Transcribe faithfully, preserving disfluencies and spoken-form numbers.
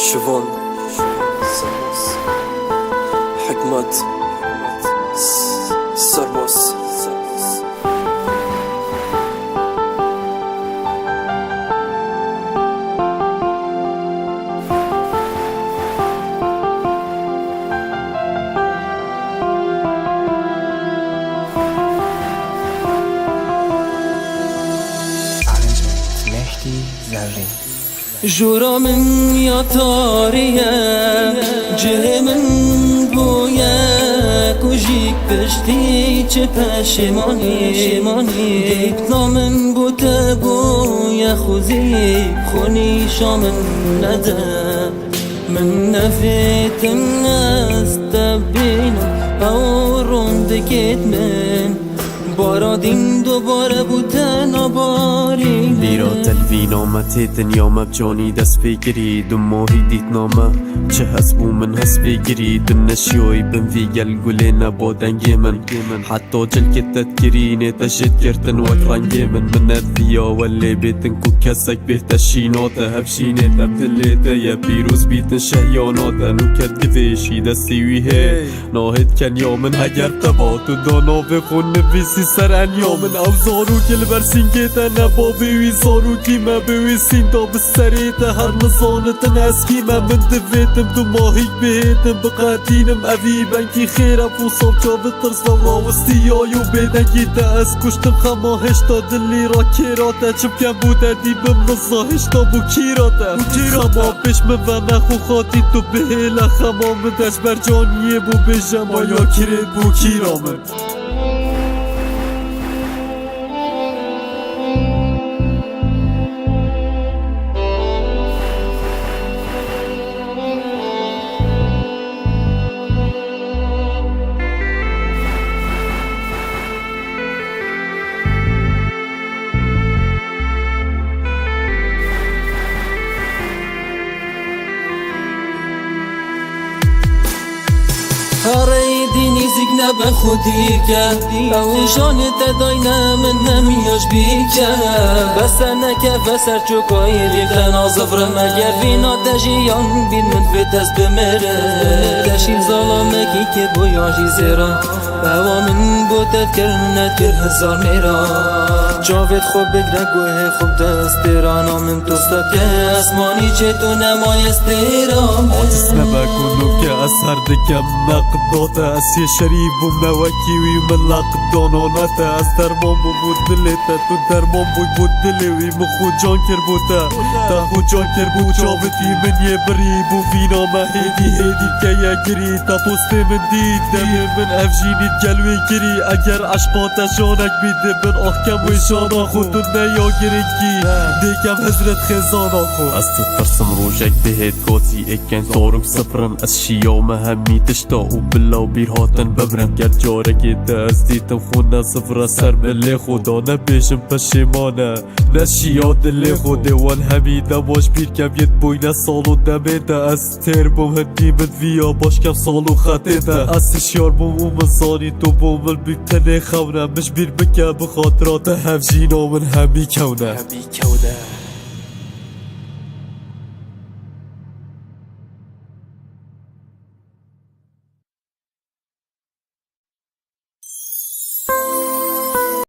Şivan, Hikmet, Sermas. Jora min ya tarî ye, cihê min bûye kujik piştî çi peşêmanî. Dîtna min bo te bûye xwezî, xwe nîşa min nede. Min nevêtin ez te bînim, ew rûndikêt min. Bara dîn dubare bû te nabarîne. Îro te li vîna me tê dinya me bi canî dest pê kirî. Du mahî dîtna me çi hes bû min hes pê kirî. Tu neşiyoyî bin vî gel gulê ne bo dengê min. Heta cilkê te dikirî nê te jê dikirtin wek rengê min. Min ne diviya we lê bêtin ku kesek bê te şîna te. Hevjînê te bi dilê te ye pîroz bîtin şehyana te. Nûket givêşî destê wî hê. Nahêt kenya min heger te ba tu da navê xwe nivîsî ser enya min. Ew zarokê li ber sîngê te ne bavê wî zarokî me, bi wî sînda bi serê te her nizanitin ez kî me. Min divêtim du mahîk bihêtim biqetînim evî bengî xêr e. Fûsal çavi tirsa rawistî ya yo bêdengî te ez kuştim xema hêşta dilî ra kêra te çi Ke bû te dî bi min za hêşta bû kîra te. Xema pêş min ve nexwe xatî tu bihêle xema min dest ber caniyê bû bêje ma ya kirêt bû kîra min. Herey dî nîzîk nebe xwedî ke. Ew janê te dayne min hemiya ji bî ke. Bese neke veser çokayê lê te nazivre me gervîna te jiyan bîn min vê dest bimêre. Te şîn zalamekî kir boyan jî zêra. Ewa min bo te dikir nekir hezar mêra. Çavêt xwe bigre guhê xwe bi destêra. Na min tu steke esmanî çê tu nemaye stêra. Aciz nebe ku nûke ez her dikem neqda te. Ez yê şerî bûm ne wekî wî min leq dano ne te. Ez derman bûm bo dilê te, tu derman bûy bo dilê wî. Min xwe can kir bo te, te xwe can kir bo çavitî. Min yê birî bo vîna me hêdî hêdî keye girî. Te postê min dît, demê min ev jî nît gel wê kirî. Eger eşqa te şanek bî dê bin ahkem wê şana xwe tu ne ya girîngî. Dê kem hizret xêzana xwe. Ez ditirsim rojek bihêt gotî êken zorim sifrin. Ez şiya me hemî tişta û bila bîr hatin bimrin. Ger carekê te ez dîtim xwe ne sifre ser milê xwe da nebêjim peşêmane. Neşiya dilê xwe dê wan hemî dema ji bîr kem yê boyne sal û demê de ez têr bûm hindî min viya baş kem sal û xetê de. Ez hişyar bûm û min zanî tu bo min bî tenê xewne. Min ji bîr bike bi xatira te hevjîna min hemî kewne. Hemî kewne.